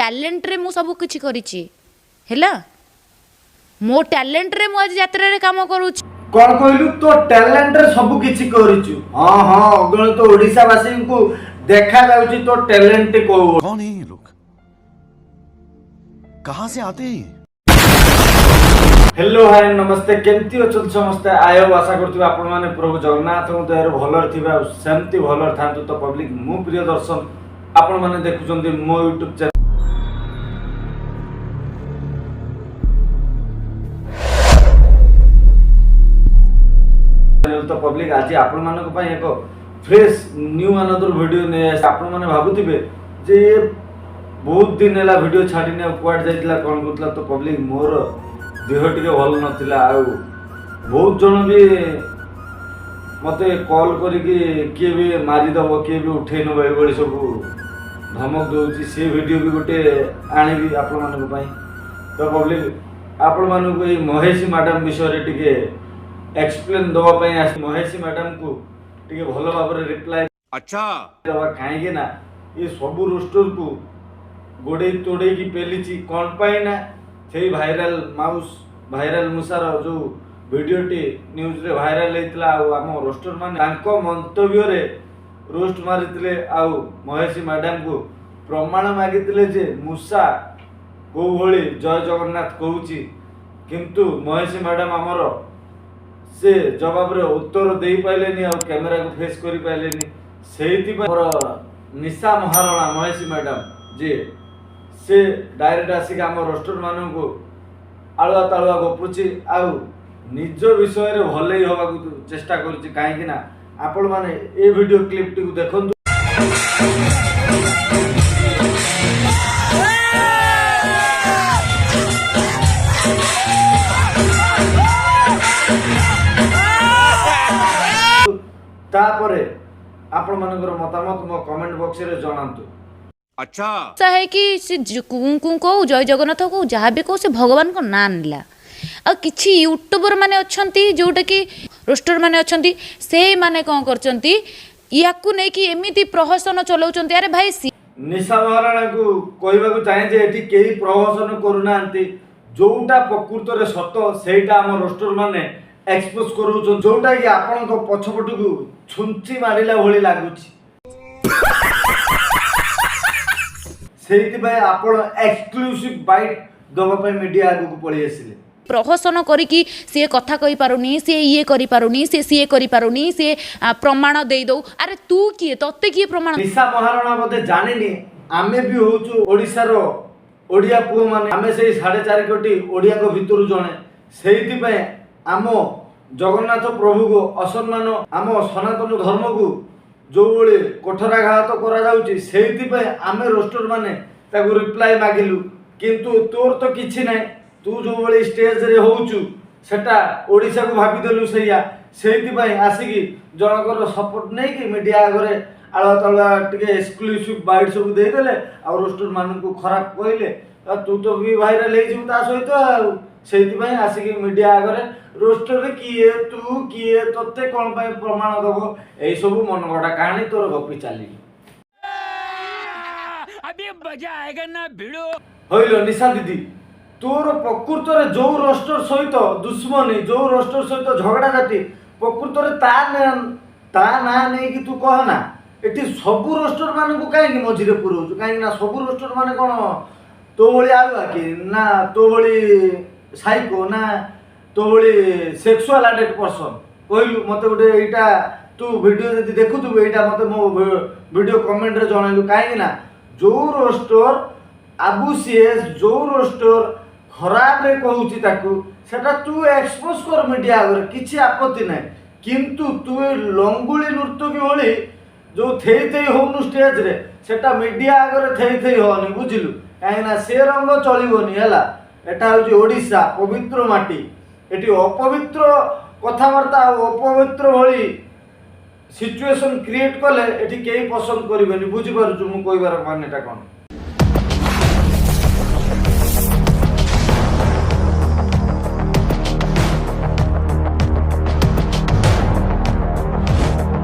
ଟ୍ୟାଲେଣ୍ଟରେ ମୁଁ ସବୁ କିଛି କରିଛି। ହେଲା, ମୋ ଟ୍ୟାଲେଣ୍ଟରେ ମୁଁ ଆଜି ଯାତ୍ରାରେ କାମ କରୁଛି। କଣ କହିଲୁ? ତୋ ଟ୍ୟାଲେଣ୍ଟରେ ସବୁ କିଛି କରିଛୁ? ହଁ ହଁ, ଅଗଣିତ ଓଡ଼ିଶାବାସୀଙ୍କୁ ଦେଖା ଯାଉଛି ତୋ ଟ୍ୟାଲେଣ୍ଟ କୋଉ। कौन है ये लोग, कहां से आते हैं ये? ହ୍ୟାଲୋ, ହାଇ, ନମସ୍ତେ। କେମିତି ଅଛନ୍ତି ସମସ୍ତେ? ଆୟ ଆଶା କରୁଥିବେ ଆପଣମାନେ ପ୍ରଭୁ ଜଗନ୍ନାଥଙ୍କ ଦୟାରୁ ଭଲରେ ଥିବେ ଆଉ ସେମିତି ଭଲରେ ଥାନ୍ତୁ। ତ ପବ୍ଲିକ, ମୁଁ ପ୍ରିୟ ଦର୍ଶନ, ଆପଣମାନେ ଦେଖୁଛନ୍ତି ମୋ ୟୁଟ୍ୟୁବ ଚ୍ୟାନେଲ। ତ ପବ୍ଲିକ, ଆଜି ଆପଣମାନଙ୍କ ପାଇଁ ଏକ ଫ୍ରେଶ ନ୍ୟୁ ଆନଦର ଭିଡ଼ିଓ ନେଇ ଆସି। ଆପଣମାନେ ଭାବୁଥିବେ ଯେ ଇଏ ବହୁତ ଦିନ ହେଲା ଭିଡ଼ିଓ ଛାଡ଼ିନି ଆଉ କୁଆଡ଼େ ଯାଇଥିଲା, କ'ଣ କରୁଥିଲା? ତ ପବ୍ଲିକ, ମୋର ଦେହ ଟିକେ ଭଲ ନଥିଲା ଆଉ ବହୁତ ଜଣ ବି ମୋତେ କଲ୍ କରିକି କିଏ ବି ମାରିଦେବ, କିଏ ବି ଉଠେଇ ନେବ, ଏଇଭଳି ସବୁ ଧମକ ଦେଉଛି। ସେ ଭିଡ଼ିଓ ବି ଗୋଟେ ଆଣିବି ଆପଣମାନଙ୍କ ପାଇଁ। ତ ପବ୍ଲିକ, ଆପଣମାନଙ୍କୁ ଏଇ ମହେଶୀ ମ୍ୟାଡ଼ାମ୍ ବିଷୟରେ ଟିକେ ଏକ୍ସପ୍ଲେନ୍ ଦେବା ପାଇଁ ଆସି, ମହେଶୀ ମ୍ୟାଡ଼ାମ୍କୁ ଟିକେ ଭଲ ଭାବରେ ରିପ୍ଲାଏ ଦେବା, କାହିଁକି ନା ଏ ସବୁ ରୋଷ୍ଟରକୁ ଗୋଡ଼େଇ ତୋଡ଼େଇକି ପେଲିଛି। କ'ଣ ପାଇଁ ନା ସେଇ ଭାଇରାଲ ମାଉସ୍, ଭାଇରାଲ ମୂଷାର ଯେଉଁ ଭିଡ଼ିଓଟି ନ୍ୟୁଜ୍ରେ ଭାଇରାଲ ହେଇଥିଲା ଆଉ ଆମ ରୋଷ୍ଟର ମାନେ ତାଙ୍କ ମନ୍ତବ୍ୟରେ ରୋଷ୍ଟ ମାରିଥିଲେ ଆଉ ମହେଶୀ ମ୍ୟାଡ଼ାମକୁ ପ୍ରମାଣ ମାଗିଥିଲେ ଯେ ମୂଷା କେଉଁ ଭଳି ଜୟ ଜଗନ୍ନାଥ କହୁଛି। କିନ୍ତୁ ମହେଶୀ ମ୍ୟାଡ଼ାମ ଆମର ସେ ଜବାବରେ ଉତ୍ତର ଦେଇପାରିଲେନି ଆଉ କ୍ୟାମେରାକୁ ଫେସ୍ କରିପାରିଲେନି। ସେଇଥିପାଇଁ ଆମର ନିଶା ମହାରଣା, ମହେଶୀ ମ୍ୟାଡ଼ାମ ଯିଏ, ସେ ଡାଇରେକ୍ଟ ଆସିକି ଆମ ରୋଷ୍ଟର ମାନଙ୍କୁ ଆଳୁଆ ତାଳୁଆ ଗପୁଛି ଆଉ ନିଜ ବିଷୟରେ ଭଲେଇ ହେବାକୁ ଚେଷ୍ଟା କରୁଛି। କାହିଁକି ନା ଆପଣମାନେ ଏ ଭିଡ଼ିଓ କ୍ଲିପ୍ଟିକୁ ଦେଖନ୍ତୁ, ତାପରେ ଆପଣମାନଙ୍କର ମତାମତ ମୋ କମେଣ୍ଟ ବକ୍ସରେ ଜଣାନ୍ତୁ। ଆଶା ହେଇକି ସେ କୁଁ କୁଁ କହୁ, ଜୟ ଜଗନ୍ନାଥ କହୁ, ଯାହା ବି କହୁ, ସେ ଭଗବାନଙ୍କ ନାଁ ନେଲା। ଆଉ କିଛି ୟୁଟ୍ୟୁବର ମାନେ ଅଛନ୍ତି, ଯେଉଁଟାକି ରୋଷ୍ଟର ମାନେ ଅଛନ୍ତି, ସେଇମାନେ କ'ଣ କରୁଛନ୍ତି? ୟାକୁ ନେଇକି ଏମିତି ପ୍ରହସନ ଚଲାଉଛନ୍ତି। ଆରେ ଭାଇ, ନିଶା ମହାରଣାକୁ କହିବାକୁ ଚାହେଁ ଯେ ଏଠି କେହି ପ୍ରହସନ କରୁନାହାନ୍ତି। ଯୋଉଟା ପ୍ରକୃତରେ ସତ, ସେଇଟା ଆମ ରୋଷ୍ଟର ମାନେ ଏକ୍ସପୋଜ କରୁଛନ୍ତି, ଯୋଉଟା କି ଆପଣଙ୍କ ପଛପଟକୁ ଛୁଞ୍ଚି ମାରିଲା ଭଳି ଲାଗୁଛି। ସେଇଥିପାଇଁ ଆପଣ ଏକ୍ସକ୍ଲୁସିଭ ବାଇଟ୍ ଦେବା ପାଇଁ ମିଡ଼ିଆ ଆଗକୁ ପଳେଇ ଆସିଲେ। ପ୍ରହସନ କରିକି ସିଏ କଥା କହିପାରୁନି, ସିଏ ଇଏ କରିପାରୁନି, ସିଏ ସିଏ କରିପାରୁନି, ସିଏ ପ୍ରମାଣ ଦେଇଦଉ। ଆରେ ତୁ କିଏ? ତତେ କିଏ ପ୍ରମାଣ ନିଶା ମହାରଣା ବୋଧେ ଜାଣିନି, ଆମେ ବି ହଉଛୁ ଓଡ଼ିଶାର ଓଡ଼ିଆ ପୁଅମାନେ, ଆମେ ସେଇ 4.5 କୋଟି ଓଡ଼ିଆଙ୍କ ଭିତରୁ ଜଣେ। ସେଇଥିପାଇଁ ଆମ ଜଗନ୍ନାଥ ପ୍ରଭୁକୁ ଅସମ୍ମାନ, ଆମ ସନାତନ ଧର୍ମକୁ ଯେଉଁଭଳି କୋଠରାଘାତ କରାଯାଉଛି, ସେଇଥିପାଇଁ ଆମେ ରୋଷ୍ଟର ମାନେ ତାକୁ ରିପ୍ଲାଏ ମାଗିଲୁ। କିନ୍ତୁ ତୋର ତ କିଛି ନାହିଁ। ତୁ ଯେଉଁଭଳି ଷ୍ଟେଜରେ ହଉଛୁ, ସେଟା ଓଡ଼ିଶାକୁ ଭାବିଦେଲୁ ସେଇଆ। ସେଇଥିପାଇଁ ଆସିକି ଜଣଙ୍କର ସପୋର୍ଟ ନେଇକି ମିଡ଼ିଆ ଆଗରେ ଆଳୁଆ ତାଳୁଆ ଟିକେ ଏକ୍ସକ୍ଲୁସିଭ ବାଇଟ୍ ସବୁ ଦେଇଦେଲେ ଆଉ ରୋଷ୍ଟର ମାନଙ୍କୁ ଖରାପ କହିଲେ, ଆଉ ତୁ ତ ବି ଭାଇରାଲ ହେଇଯିବୁ ତା ସହିତ। ଆଉ ସେଇଥିପାଇଁ ଆସିକି ମିଡ଼ିଆ ଆଗରେ ରୋଷ୍ଟରରେ କିଏ, ତୁ କିଏ, ତୋତେ କ'ଣ ପାଇଁ ପ୍ରମାଣ ଦବ, ଏଇସବୁ ମନଗଢ଼ା କାହାଣୀ ତୋର ଗପି ଚାଲିଲି। ହଇଲୋ ନିଶା ଦିଦି, ତୋର ପ୍ରକୃତରେ ଯୋଉ ରୋଷ୍ଟର ସହିତ ଦୁଶ୍ମନୀ, ଯୋଉ ରୋଷ୍ଟର ସହିତ ଝଗଡ଼ାଝାଟି, ପ୍ରକୃତରେ ତା ନାଁ ନେଇକି ତୁ କହନା। ଏଠି ସବୁ ରୋଷ୍ଟର ମାନଙ୍କୁ କାହିଁକି ମଝିରେ ପୁରଉଛୁ? କାହିଁକି ନା ସବୁ ରୋଷ୍ଟର ମାନେ କ'ଣ ତୋ ଭଳି ଆଳୁଆ କି ନା ତୋ ଭଳି ସାଇକୋ ନା ତୋ ଭଳି ସେକ୍ସୁଆଲ ଆଡେକ୍ଟ ପର୍ସନ୍? କହିଲୁ ମୋତେ ଗୋଟେ, ଏଇଟା ତୁ ଭିଡ଼ିଓ ଯଦି ଦେଖୁଥିବୁ, ଏଇଟା ମୋତେ ମୋ ଭିଡ଼ିଓ କମେଣ୍ଟରେ ଜଣାଇଲୁ। କାହିଁକି ନା ଯୋଉ ରୋଷ୍ଟର ଆବୁ ସିଏସ୍, ଯୋଉ ରୋଷ୍ଟର ଖରାପରେ କହୁଛି ତାକୁ, ସେଟା ତୁ ଏକ୍ସପୋଜ କର ମିଡ଼ିଆ ଆଗରେ, କିଛି ଆପତ୍ତି ନାହିଁ। କିନ୍ତୁ ତୁ ଏ ଲଙ୍ଗୁଳି ନର୍ତ୍ତକୀ ଭଳି ଯୋଉ ଥେଇ ଥେଇ ହଉନୁ ଷ୍ଟେଜରେ, ସେଟା ମିଡ଼ିଆ ଆଗରେ ଥେଇ ଥେଇ ହଅନି, ବୁଝିଲୁ? କାହିଁକି ନା ସେ ରଙ୍ଗ ଚଳିବନି। ହେଲା, ଏଟା ହେଉଛି ଓଡ଼ିଶା, ପବିତ୍ର ମାଟି। ଏଠି ଅପବିତ୍ର କଥାବାର୍ତ୍ତା ଆଉ ଅପବିତ୍ର ଭଳି ସିଚୁଏସନ୍ କ୍ରିଏଟ୍ କଲେ ଏଠି କେହି ପସନ୍ଦ କରିବେନି। ବୁଝିପାରୁଛୁ ମୁଁ କହିବାର ମାନେଟା କ'ଣ?